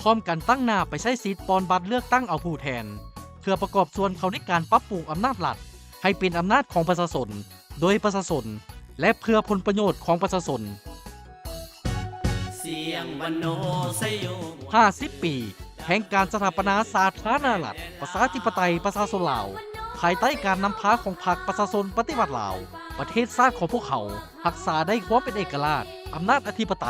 ພ້ອມກັນຕັ້ງໜ້າໄປໃຊ້ສິດປ່ອນບັດເລືອກຕັ້ງເອົາຜູ້ແທນ ເພື່ອປະກອບສ່ວນເຂົ້າໃນການປັບປຸງອຳນາດລັດ ໃຫ້ເປັນອຳນາດຂອງປະຊາຊົນ, ໂດຍປະຊາຊົນ ແລະ ເພື່ອຜົນປະໂຫຍດຂອງປະຊາຊົນ. ຫ້າສິບປີແຫ່ງການສະຖາປະນາສາທາລະນະລັດ ປະຊາທິປະໄຕ ປະຊາຊົນລາວ ພາຍໃຕ້ການນຳພາຂອງພັກປະຊາຊົນປະຕິວັດລາວ, ປະເທດຊາດຂອງພວກເຮົາ ຮັກສາໄດ້ຄວາມເປັນເອກະລາດ, ອຳນາດອະທິປະໄຕ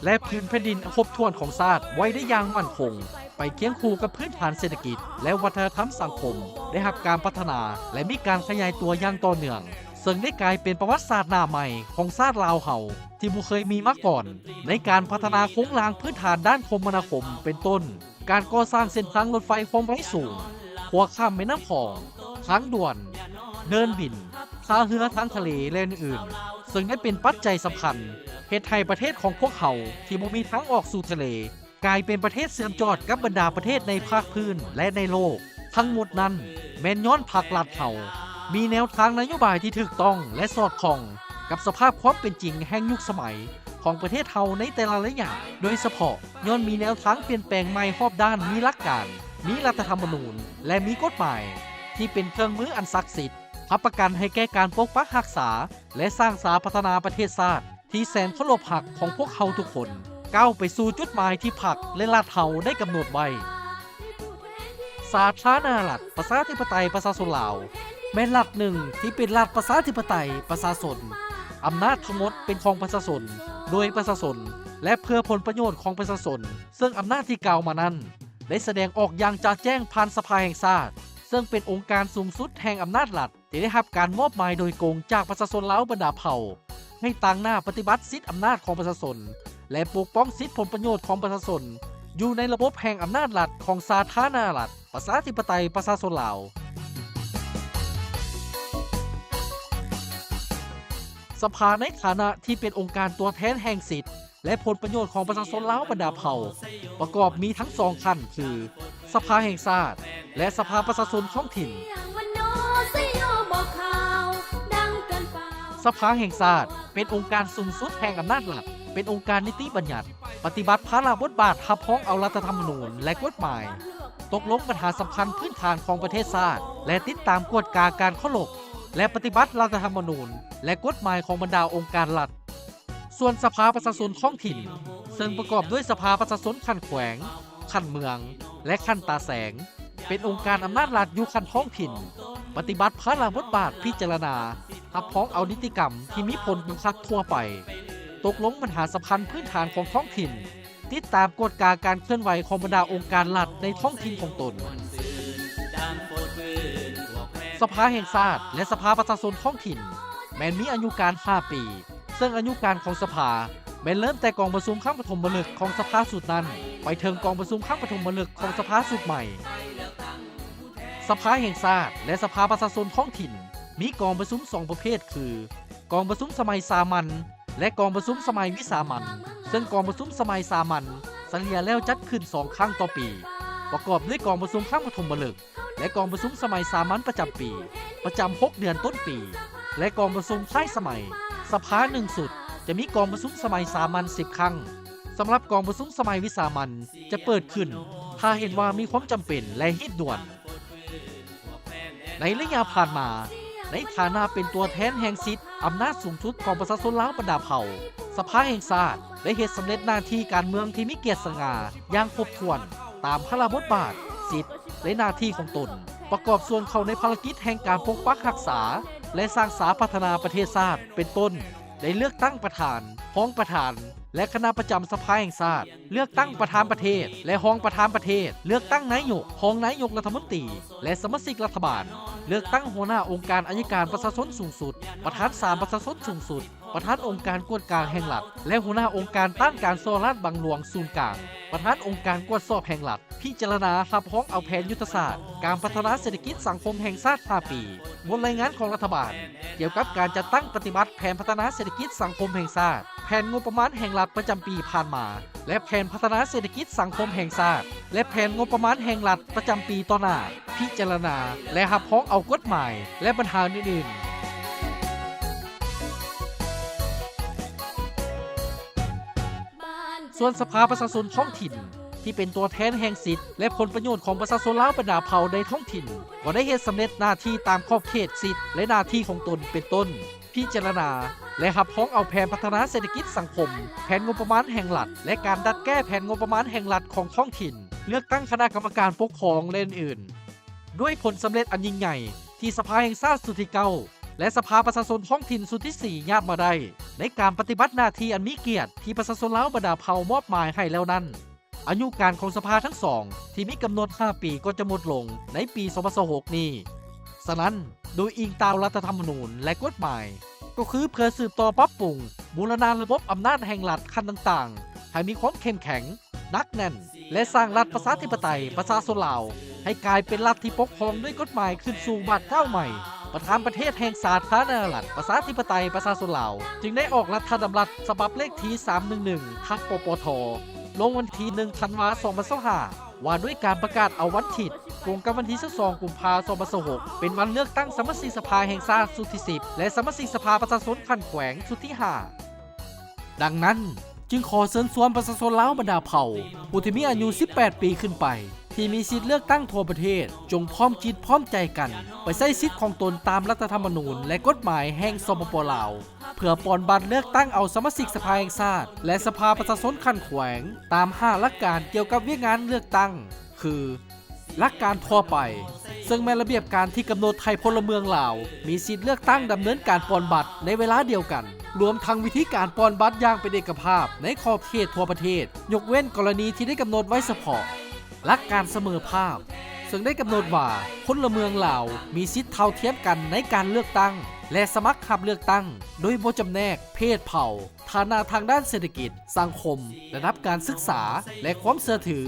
ແລະ ພື້ນແຜ່ນດິນອັນຄົບຖ້ວນຂອງຊາດໄວ້ໄດ້ຢ່າງໝັ້ນຄົງ, ໄປຄຽງຄູ່ກັບພື້ນຖານເສດຖະກິດ ແລະ ວັດທະນະທຳສັງຄົມ ໄດ້ຮັບການພັດທະນາ ແລະ ມີການຂະຫຍາຍຕົວຢ່າງຕໍ່ເນື່ອງ, ເຊິ່ງໄດ້ກາຍເປັນປະຫວັດສາດໜ້າໃໝ່ຂອງຊາດລາວເຮົາ ທີ່ບໍ່ເຄີຍມີມາກ່ອນ ໃນການພັດທະນາໂຄງລ່າງພື້ນຖານດ້ານຄົມມະນາຄົມ ເປັນຕົ້ນ ການກໍ່ສ້າງເສັ້ນທາງລົດໄຟຄວາມໄວສູງ, ຂົວຂ້າມແມ່ນ້ຳຂອງ, ທາງດ່ວນ, ເດີ່ນບິນ, ທ່າເຮືອທາງທະເລ ແລະ ອື່ນໆ ເຊິ່ງໄດ້ເປັນປັດໄຈສຳຄັນ ເຮັດໃຫ້ປະເທດຂອງພວກເຮົາທີ່ບໍ່ມີທາງອອກສູ່ທະເລ ກາຍເປັນປະເທດເຊື່ອມຈອດກັບບັນດາປະເທດໃນພາກພື້ນ ແລະ ໃນໂລກ. ທັງໝົດນັ້ນແມ່ນຍ້ອນພັກລັດເຮົາມີແນວທາງນະໂຍບາຍທີ່ຖືກຕ້ອງ ແລະ ສອດຄ່ອງກັບສະພາບຄວາມເປັນຈິງແຫ່ງຍຸກສະໄໝຂອງປະເທດເຮົາໃນແຕ່ລະໄລຍະ, ໂດຍສະເພາະຍ້ອນມີແນວທາງປ່ຽນແປງໃໝ່ຮອບດ້ານ, ມີຫຼັກການ, ມີລັດຖະທຳມະນູນ ແລະ ມີກົດໝາຍທີ່ເປັນເຄື່ອງມືອັນສັກສິດ ຮັບປະກັນໃຫ້ແກ່ການປົກປັກຮັກສາ ແລະ ສ້າງສາພັດທະນາປະເທດຊາດ ທີ່ແສນເຄົາລົບຮັກຂອງພວກເຮົາທຸກຄົນ ກ້າວໄປສູ່ຈຸດໝາຍທີ່ພັກ ແລະ ລັດເຮົາໄດ້ກຳນົດໄວ້. ສາທາລະນະລັດ ປະຊາທິປະໄຕ ປະຊາຊົນລາວ ແມ່ນລັດໜຶ່ງທີ່ເປັນລັດປະຊາທິປະໄຕ ປະຊາຊົນ, ອຳນາດທັງໝົດເປັນຂອງປະຊາຊົນ, ໂດຍປະຊາຊົນ ແລະ ເພື່ອຜົນປະໂຫຍດຂອງປະຊາຊົນ, ເຊິ່ງອຳນາດທີ່ກ່າວມານັ້ນ ໄດ້ສະແດງອອກຢ່າງຈະແຈ້ງຜ່ານສະພາແຫ່ງຊາດ, ເຊິ່ງເປັນອົງການສູງສຸດແຫ່ງອຳນາດລັດ ທີ່ໄດ້ຮັບການມອບໝາຍໂດຍກົງຈາກປະຊາຊົນລາວບັນດາເຜົ່າ ໃຫ້ຕາງໜ້າປະຕິບັດສິດອຳນາດຂອງປະຊາຊົນ ແລະ ປົກປ້ອງສິດຜົນປະໂຫຍດຂອງປະຊາຊົນ ຢູ່ໃນລະບົບແຫ່ງອຳນາດລັດຂອງສາທາລະນະລັດ ປະຊາທິປະໄຕ ປະຊາຊົນລາວ. ສະພາໃນຖານະທີ່ເປັນອົງການຕົວແທນແຫ່ງສິດ ແລະ ຜົນປະໂຫຍດຂອງປະຊາຊົນລາວບັນດາເຜົ່າ ປະກອບມີທັງສອງຂັ້ນ ຄື ສະພາແຫ່ງຊາດ ແລະ ສະພາປະຊາຊົນທ້ອງຖິ່ນ. ສະພາແຫ່ງຊາດ ເປັນອົງການສູງສຸດແຫ່ງອຳນາດລັດ, ເປັນອົງການນິຕິບັນຍັດ, ປະຕິບັດພາລະບົດບາດຮັບຮອງເອົາລັດຖະທຳມະນູນ ແລະ ກົດໝາຍ, ຕົກລົງບັນຫາສຳຄັນພື້ນຖານຂອງປະເທດຊາດ ແລະ ຕິດຕາມກວດກາການເຄົາລົບ ແລະ ປະຕິບັດລັດຖະທຳມະນູນ ແລະ ກົດໝາຍຂອງບັນດາອົງການລັດ. ສ່ວນສະພາປະຊາຊົນທ້ອງຖິ່ນ ເຊິ່ງປະກອບດ້ວຍສະພາປະຊາຊົນຂັ້ນແຂວງ, ຂັ້ນເມືອງ ແລະ ຂັ້ນຕາແສງ ເປັນອົງການອຳນາດລັດຢູ່ຂັ້ນທ້ອງຖິ່ນ, ປະຕິບັດພາລະບົດບາດພິຈາລະນາ, ຮັບຮອງເອົານິຕິກຳທີ່ມີຜົນບັງຄັບທົ່ວໄປ, ຕົກລົງບັນຫາສຳຄັນພື້ນຖານຂອງທ້ອງຖິ່ນ, ຕິດຕາມກວດກາການເຄື່ອນໄຫວຂອງບັນດາອົງການລັດໃນທ້ອງຖິ່ນຂອງຕົນ. ສະພາແຫ່ງຊາດ ແລະ ສະພາປະຊາຊົນທ້ອງຖິ່ນ ແມ່ນມີອາຍຸການຫ້າປີ, ເຊິ່ງອາຍຸການຂອງສະພາແມ່ນເລີ່ມແຕ່ກອງປະຊຸມຄັ້ງປະຖົມມະລຶກຂອງສະພາຊຸດນັ້ນ ໄປເຖິງກອງປະຊຸມຄັ້ງປະຖົມມະລຶກຂອງສະພາຊຸດໃໝ່. ສະພາແຫ່ງຊາດ ແລະ ສະພາປະຊາຊົນທ້ອງຖິ່ນ ມີກອງປະຊຸມສອງປະເພດ ຄື ກອງປະຊຸມສະໄໝສາມັນ ແລະ ກອງປະຊຸມສະໄໝວິສາມັນ, ເຊິ່ງກອງປະຊຸມສະໄໝສາມັນສະເລ່ຍແລ້ວຈັດຂຶ້ນສອງຄັ້ງຕໍ່ປີ, ປະກອບດ້ວຍກອງປະຊຸມຄັ້ງປະຖົມມະລຶກ ແລະ ກອງປະຊຸມສະໄໝສາມັນປະຈຳປີ, ປະຈຳຫົກເດືອນຕົ້ນປີ ແລະ ກອງປະຊຸມທ້າຍສະໄໝ. ສະພາໜຶ່ງຊຸດຈະມີກອງປະຊຸມສະໄໝສາມັນສິບຄັ້ງ. ສຳລັບກອງປະຊຸມສະໄໝວິສາມັນຈະເປີດຂຶ້ນ ຖ້າເຫັນວ່າມີຄວາມຈຳເປັນ ແລະ ຮີບດ່ວນ. ໃນໄລຍະຜ່ານມາ, ໃນຖານະເປັນຕົວແທນແຫ່ງສິດອຳນາດສູງສຸດຂອງປະຊາຊົນລາວບັນດາເຜົ່າ, ສະພາແຫ່ງຊາດໄດ້ເຮັດສຳເລັດໜ້າທີ່ການເມືອງທີ່ມີກຽດສະຫງ່າຢ່າງຄົບຖ້ວນ ຕາມພາລະບົດບາດ, ສິດ ແລະ ໜ້າທີ່ຂອງຕົນ, ປະກອບສ່ວນເຂົ້າໃນພາລະກິດແຫ່ງການປົກປັກຮັກສາ ແລະ ສ້າງສາພັດທະນາປະເທດຊາດ ເປັນຕົ້ນ ໄດ້ເລືອກຕັ້ງປະທານ, ຮອງປະທານ ແລະ ຄະນະປະຈຳສະພາແຫ່ງຊາດ, ເລືອກຕັ້ງປະທານປະເທດ ແລະ ຮອງປະທານປະເທດ, ເລືອກຕັ້ງນາຍົກ, ຮອງນາຍົກລັດຖະມົນຕີ ແລະ ສະມາຊິກລັດຖະບານ, ເລືອກຕັ້ງຫົວໜ້າອົງການໄອຍະການປະຊາຊົນສູງສຸດ, ປະທານສານປະຊາຊົນສູງສຸດ, ປະທານອົງການກວດກາແຫ່ງລັດ ແລະ ຫົວໜ້າອົງການຕ້ານການສໍ້ລາດບັງຫຼວງສູນກາງ, ປະທານອົງການກວດສອບແຫ່ງລັດ, ພິຈາລະນາຮັບຮອງເອົາແຜນຍຸດທະສາດການພັດທະນາເສດຖະກິດສັງຄົມແຫ່ງຊາດຫ້າປີ, ບົດລາຍງານຂອງລັດຖະບານກ່ຽວກັບການຈັດຕັ້ງປະຕິບັດແຜນພັດທະນາເສດຖະກິດສັງຄົມແຫ່ງຊາດ, ແຜນງົບປະມານແຫ່ງລັດປະຈຳປີຜ່ານມາ ແລະ ແຜນພັດທະນາເສດຖະກິດສັງຄົມແຫ່ງຊາດ ແລະ ແຜນງົບປະມານແຫ່ງລັດປະຈຳປີຕໍ່ໜ້າ, ພິຈາລະນາ ແລະ ຮັບຮອງເອົາກົດໝາຍ ແລະ ບັນຫາອື່ນໆ. ສ່ວນສະພາປະຊາຊົນທ້ອງຖິ່ນ ທີ່ເປັນຕົວແທນແຫ່ງສິດ ແລະ ຜົນປະໂຫຍດຂອງປະຊາຊົນລາວບັນດາເຜົ່າໃນທ້ອງຖິ່ນ ກໍໄດ້ເຮັດສຳເລັດໜ້າທີ່ຕາມຂອບເຂດສິດ ແລະ ໜ້າທີ່ຂອງຕົນ ເປັນຕົ້ນ ພິຈາລະນາ ແລະ ຮັບຮອງເອົາແຜນພັດທະນາເສດຖະກິດສັງຄົມ, ແຜນງົບປະມານແຫ່ງລັດ ແລະ ການດັດແກ້ແຜນງົບປະມານແຫ່ງລັດຂອງທ້ອງຖິ່ນ, ເລືອກຕັ້ງຄະນະກຳມະການປົກຄອງ ແລະ ອື່ນໆ. ດ້ວຍຜົນສຳເລັດອັນຍິ່ງໃຫຍ່ ທີ່ສະພາແຫ່ງຊາດຊຸດທີເກົ້າ ແລະ ສະພາປະຊາຊົນທ້ອງຖິ່ນຊຸດທີສີ່ຍາດມາໄດ້ ໃນການປະຕິບັດໜ້າທີ່ອັນມີກຽດທີ່ປະຊາຊົນລາວບັນດາເຜົ່າມອບໝາຍໃຫ້ແລ້ວນັ້ນ, ອາຍຸການຂອງສະພາທັງສອງທີ່ມີກຳນົດຫ້າປີກໍຈະໝົດລົງໃນປີສອງພັນຊາວຫົກນີ້. ສະນັ້ນ, ໂດຍອີງຕາມລັດຖະທຳມະນູນ ແລະ ກົດໝາຍ, ກໍຄືເພື່ອສືບຕໍ່ປັບປຸງ, ບູລະນະລະບົບອຳນາດແຫ່ງລັດຂັ້ນຕ່າງໆ ໃຫ້ມີຄວາມເຂັ້ມແຂງ, ໜັກແໜ້ນ ແລະ ສ້າງລັດປະຊາທິປະໄຕປະຊາຊົນລາວ ໃຫ້ກາຍເປັນລັດທີ່ປົກຄອງດ້ວຍກົດໝາຍຂຶ້ນສູ່ບາດກ້າວໃໝ່. ປະທານປະເທດແຫ່ງສາທາລະນະລັດປະຊາທິປະໄຕປະຊາຊົນລາວ ຈຶ່ງໄດ້ອອກລັດຖະດຳລັດສະບັບເລກທີສາມໜຶ່ງໜຶ່ງ ທັບ ປປທ ລົງວັນທີໜຶ່ງ ທັນວາ ສອງພັນຊາວຫ້າ ວ່າດ້ວຍການປະກາດເອົາວັນທິດ ກົງກັບວັນທີຊາວສອງ ກຸມພາ ສອງພັນຊາວຫົກ ເປັນວັນເລືອກຕັ້ງສະມາຊິກສະພາແຫ່ງຊາດຊຸດທີສິບ ແລະ ສະມາຊິກສະພາປະຊາຊົນຂັ້ນແຂວງຊຸດທີຫ້າ. ດັ່ງນັ້ນ, ຈຶ່ງຂໍເຊີນຊວນປະຊາຊົນລາວບັນດາເຜົ່າ ຜູ້ທີ່ມີອາຍຸສິບແປດປີຂຶ້ນໄປ ທີ່ມີສິດເລືອກຕັ້ງທົ່ວປະເທດ ຈົ່ງພ້ອມຈິດພ້ອມໃຈກັນ ໄປໃຊ້ສິດຂອງຕົນຕາມລັດຖະທຳມະນູນ ແລະ ກົດໝາຍແຫ່ງ ສປປ ລາວ ເພື່ອປ່ອນບັດເລືອກຕັ້ງເອົາສະມາຊິກສະພາແຫ່ງຊາດ ແລະ ສະພາປະຊາຊົນຂັ້ນແຂວງ ຕາມຫ້າຫຼັກການກ່ຽວກັບວຽກງານເລືອກຕັ້ງ ຄື ຫຼັກການທົ່ວໄປ, ເຊິ່ງແມ່ນລະບຽບການທີ່ກຳນົດໃຫ້ພົນລະເມືອງລາວມີສິດເລືອກຕັ້ງດຳເນີນການປ່ອນບັດໃນເວລາດຽວກັນ, ລວມທັງວິທີການປ່ອນບັດຢ່າງເປັນເອກະພາບໃນຂອບເຂດທົ່ວປະເທດ, ຍົກເວັ້ນກໍລະນີທີ່ໄດ້ກຳນົດໄວ້ສະເພາະ. ຫຼັກການສະເໝີພາບ, ເຊິ່ງໄດ້ກຳນົດວ່າພົນລະເມືອງລາວມີສິດເທົ່າທຽມກັນໃນການເລືອກຕັ້ງ ແລະ ສະໝັກຮັບເລືອກຕັ້ງ ໂດຍບໍ່ຈຳແນກເພດ, ເຜົ່າ, ຖານະທາງດ້ານເສດຖະກິດ, ສັງຄົມ, ລະດັບການສຶກສາ ແລະ ຄວາມເຊື່ອຖື.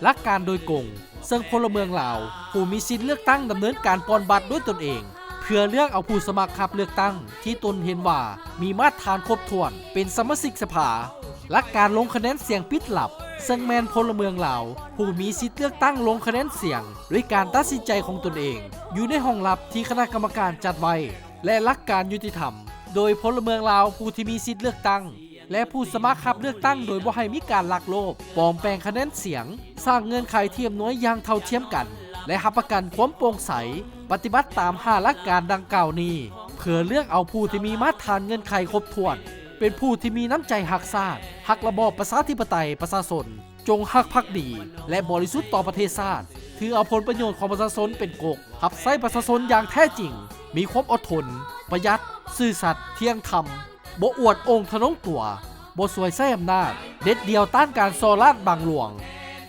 ຫຼັກການໂດຍກົງ, ເຊິ່ງພົນລະເມືອງລາວຜູ້ມີສິດເລືອກຕັ້ງດຳເນີນການປ່ອນບັດດ້ວຍຕົນເອງ ເພື່ອເລືອກເອົາຜູ້ສະໝັກຮັບເລືອກຕັ້ງທີ່ຕົນເຫັນວ່າມີມາດຖານຄົບຖ້ວນເປັນສະມາຊິກສະພາ. ຫຼັກການລົງຄະແນນສຽງປິດລັບ, ເຊິ່ງແມ່ນພົນລະເມືອງລາວຜູ້ມີສິດເລືອກຕັ້ງລົງຄະແນນສຽງດ້ວຍການຕັດສິນໃຈຂອງຕົນເອງ ຢູ່ໃນຫ້ອງລັບທີ່ຄະນະກຳມະການຈັດໄວ້. ແລະ ຫຼັກການຍຸຕິທຳ, ໂດຍພົນລະເມືອງລາວຜູ້ທີ່ມີສິດເລືອກຕັ້ງ ແລະ ຜູ້ສະໝັກຮັບເລືອກຕັ້ງໂດຍບໍ່ໃຫ້ມີການລັກໂລບ, ປອມແປງຄະແນນສຽງ, ສ້າງເງື່ອນໄຂທີ່ອຳນວຍຢ່າງເທົ່າທຽມກັນ ແລະ ຮັບປະກັນຄວາມໂປ່ງໃສ, ປະຕິບັດຕາມຫ້າຫຼັກການດັ່ງກ່າວນີ້ ເພື່ອເລືອກເອົາຜູ້ທີ່ມີມາດຖານເງື່ອນໄຂຄົບຖ້ວນ, ເປັນຜູ້ທີ່ມີນ້ຳໃຈຮັກຊາດ, ຮັກລະບອບປະຊາທິປະໄຕປະຊາຊົນ, ຈົ່ງຮັກພັກດີ ແລະ ບໍລິສຸດຕໍ່ປະເທດຊາດ, ຖືເອົາຜົນປະໂຫຍດຂອງປະຊາຊົນເປັນກົກ, ຮັບໃຊ້ປະຊາຊົນຢ່າງແທ້ຈິງ, ມີຄວາມອົດທົນ, ປະຢັດ, ຊື່ສັດ, ທ່ຽງທຳ, ບໍ່ອວດອົ່ງທະນົງຕົວ, ບໍ່ສວຍໃຊ້ອຳນາດ, ເດັດດ່ຽວຕ້ານການສໍ້ລາດບັງຫຼວງ,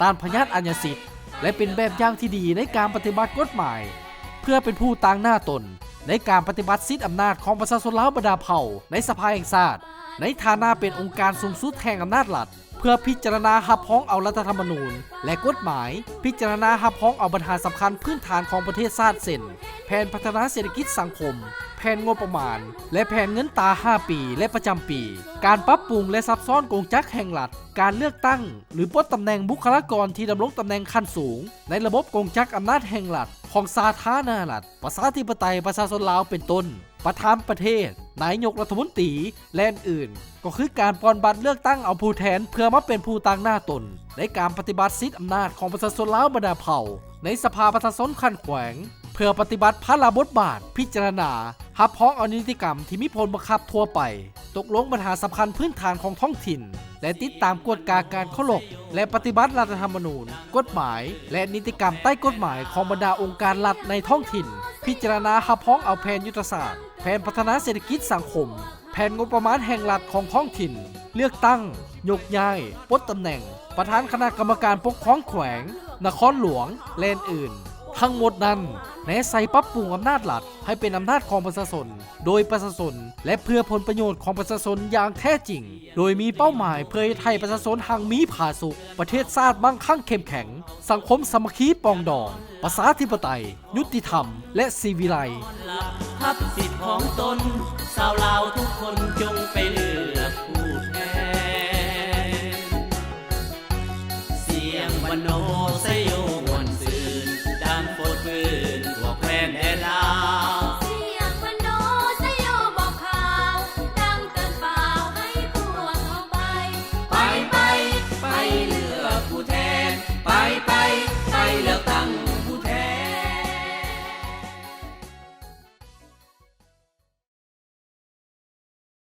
ຕ້ານພະຍາດອາຍາສິດ ແລະ ເປັນແບບຢ່າງທີ່ດີໃນການປະຕິບັດກົດໝາຍ ເພື່ອເປັນຜູ້ຕາງໜ້າຕົນໃນການປະຕິບັດສິດອຳນາດຂອງປະຊາຊົນລາວບັນດາເຜົ່າໃນສະພາແຫ່ງຊາດ ໃນຖານະເປັນອົງການສູງສຸດແຫ່ງອຳນາດລັດ ເພື່ອພິຈາລະນາຮັບຮອງເອົາລັດຖະທຳມະນູນ ແລະ ກົດໝາຍ, ພິຈາລະນາຮັບຮອງເອົາບັນຫາສຳຄັນພື້ນຖານຂອງປະເທດຊາດ ເຊັ່ນ ແຜນພັດທະນາເສດຖະກິດສັງຄົມ, ແຜນງົບປະມານ ແລະ ແຜນເງິນຕາຫ້າປີ ແລະ ປະຈຳປີ, ການປັບປຸງ ແລະ ຊັບຊ້ອນກົງຈັກແຫ່ງລັດ, ການເລືອກຕັ້ງ ຫຼື ປົດຕຳແໜ່ງບຸກຄະລາກອນທີ່ດຳລົງຕຳແໜ່ງຂັ້ນສູງໃນລະບົບກົງຈັກອຳນາດແຫ່ງລັດຂອງສາທາລະນະລັດ ປະຊາທິປະໄຕປະຊາຊົນລາວ ເປັນຕົ້ນ ປະທານປະເທດ, ນາຍົກລັດຖະມົນຕີ ແລະ ອື່ນໆ ກໍຄືການປ່ອນບັດເລືອກຕັ້ງເອົາຜູ້ແທນເພື່ອມາເປັນຜູ້ຕາງໜ້າຕົນໃນການປະຕິບັດສິດອຳນາດຂອງປະຊາຊົນລາວບັນດາເຜົ່າໃນສະພາປະຊາຊົນຂັ້ນແຂວງ ເພື່ອປະຕິບັດພາລະບົດບາດ, ພິຈາລະນາ, ຮັບຮອງເອົານິຕິກຳທີ່ມີຜົນບັງຄັບທົ່ວໄປ, ຕົກລົງບັນຫາສຳຄັນພື້ນຖານຂອງທ້ອງຖິ່ນ ແລະ ຕິດຕາມກວດກາການເຄົາລົບ ແລະ ປະຕິບັດລັດຖະທຳມະນູນ, ກົດໝາຍ ແລະ ນິຕິກຳໃຕ້ກົດໝາຍຂອງບັນດາອົງການລັດໃນທ້ອງຖິ່ນ, ພິຈາລະນາຮັບຮອງເອົາແຜນຍຸດທະສາດ, ແຜນພັດທະນາເສດຖະກິດສັງຄົມ, ແຜນງົບປະມານແຫ່ງລັດຂອງທ້ອງຖິ່ນ, ເລືອກຕັ້ງ, ຍົກຍ້າຍ, ປົດຕຳແໜ່ງ, ປະທານຄະນະກຳມະການປົກຄອງແຂວງ, ນະຄອນຫຼວງ ແລະ ອື່ນໆ. ທັງໝົດນັ້ນ ແນໃສ່ປັບປຸງອຳນາດລັດໃຫ້ເປັນອຳນາດຂອງປະຊາຊົນ, ໂດຍປະຊາຊົນ ແລະ ເພື່ອຜົນປະໂຫຍດຂອງປະຊາຊົນຢ່າງແທ້ຈິງ, ໂດຍມີເປົ້າໝາຍເພື່ອເຮັດໃຫ້ປະຊາຊົນຮັ່ງມີຜາສຸກ, ປະເທດຊາດມັ່ງຄັ່ງເຂັ້ມແຂງ, ສັງຄົມສາມັກຄີປອງດອງ, ປະຊາທິປະໄຕ, ຍຸຕິທຳ ແລະ ສີວິໄລ. ຮັບສິດຂອງຕົນ, ຊາວລາວທຸກຄົນຈົ່ງໄປເລີຍ